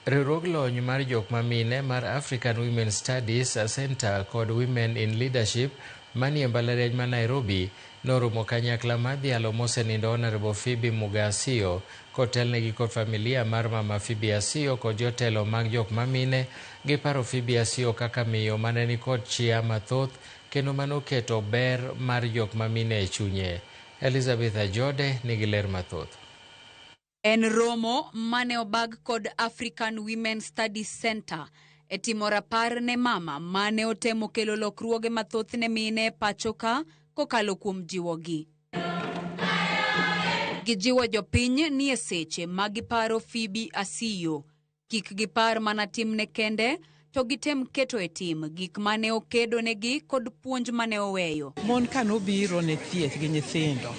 Riwruog lony mar jok mamine mar African Women Studies Center kod Women in Leadership manie mbalariany ma Nairobi noromo kanyakla madhialo mosenindo Honorable Phoebe Muga Asiyo kotelnegi kod familia mar Mama Phoebe Asiyo kod jotelo mag jok mamine giparo Phoebe Asiyo kaka miyo mane nikod chia mathoth kendo manoketo ber mar jok mamine e chunye. Elizabeth Ajode nigi ler mathoth. En romo mane obag kod African Women Studies Center e timo rapar ne mama mane otemo kelo lokruoge mathoth ne mine e pacho ka kokalo kuom jiwogi. Gijiwo jopiny ni e seche ma giparo Phoebe Asiyo, kik gipar mana timne kende to gitem keto e tim gik mane okedo negi kod puonj mane oweyo. Mon ka nobiro ne thieth gi nyithindo,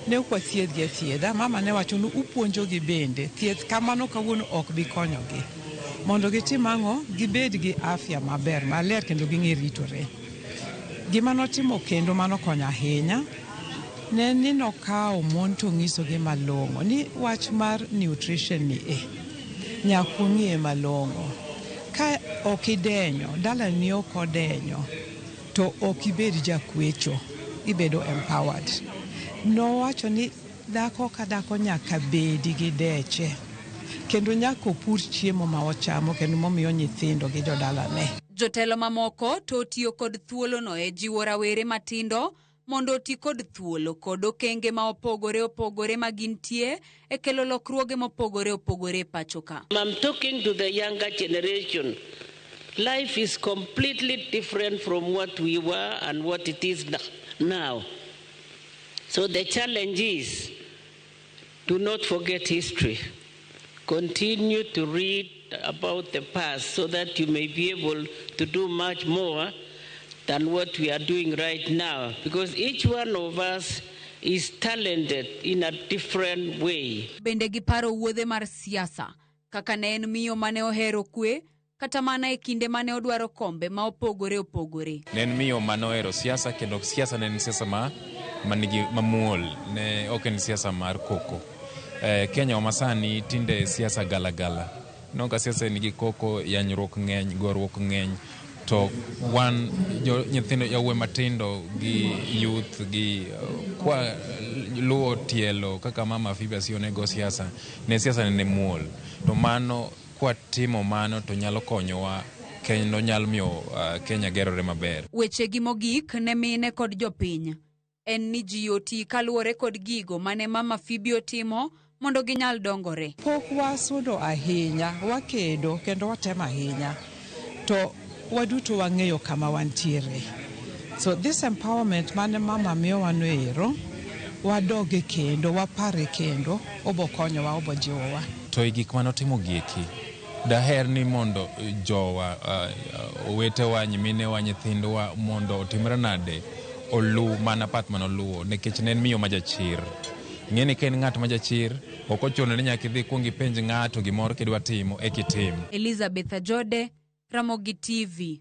ne ok wathiedhgi athiedha. Mama ne wacho ni upuonjogi bende. Thieth kamano kawuono ok bi konyogi. Mondo gitim ang'o? Gibed gi afya maber, maler kendo ging'e ritore. Gima notimo kendo manokonyo ahinya, ne ni nokawo mon to onyisogi malong'o ni wach mar nutrition ni e, nyaka ung'iye malong'o. Ka ok idenyo, dalani ok odenyo, to ok ibed jakwecho, ibedo empowered. Nowacho ni dhako ka dhako nyaka bedi gi deche, kendo nyaka opur chiemo ma ochamo kendo momiyo nyithindo gi jodalane. Jotelo mamoko to otiyo kod thuolono e jiwo rawere matindo mondo oti kod thuolo kod okenge ma opogore opogore ma gintie e kelo lokruoge mopogore opogore e pacho ka. I'm talking to the younger generation. Life is completely different from what we were and what it is now. So the challenge is, do not forget history. Continue to read about the past so that you may be able to do much more than what we are doing right now, because each one of us is talented in a different way. Bende giparo wuodhe mar siasa kaka ne en miyo mane ohero kwe kata mana e kinde mane odwaro kombe ma opogore opogore. Ne en miyo mane ohero siasa kendo siasa ne en siasa ma manigi mamuol, ne ok en siasa mar koko. Kenya wa masani tinde siasa gala gala. No ka siasa nigi koko, yanyruok ng'eny, goruok ng'eny, to wan jo nyithindo yawuoyi matindo gi youth gi kwa luwo tielo kaka Mama Phoebe Asiyo ne go siasa, ne siasa ne muol. To mano kwa timo mano to nyalo konyowa kendo nyalo miyo Kenya gerore maber. Wechegi mogik ne mine kod jopiny en ni ji oti kaluwore kod gigo mane Mama Phoebe otimo mondo ginyal dongore. Pok wasudo ahinya, wakedo kendo watemo ahinya, to waduto wang'eyo kama wantiere. So this empowerment mane mama miyowa no ero, wadoge kendo, wapare kendo, obo konyowa, obo jiwowa. To e gik mane otimo gieki, daher ni mondo jowa, owetewa, nyiminewa, nyithindwa mondo otimre nade oluw mana path mane oluwo, nikech ne en miyo ma jachir. Ing'e ni ka en ng'at ma jachir, ok ochuno ni nyaka idhi kuong ipenj ng'ato gimoro kidwa timo eka itim. Elizabeth Ajode, Ramogi TV.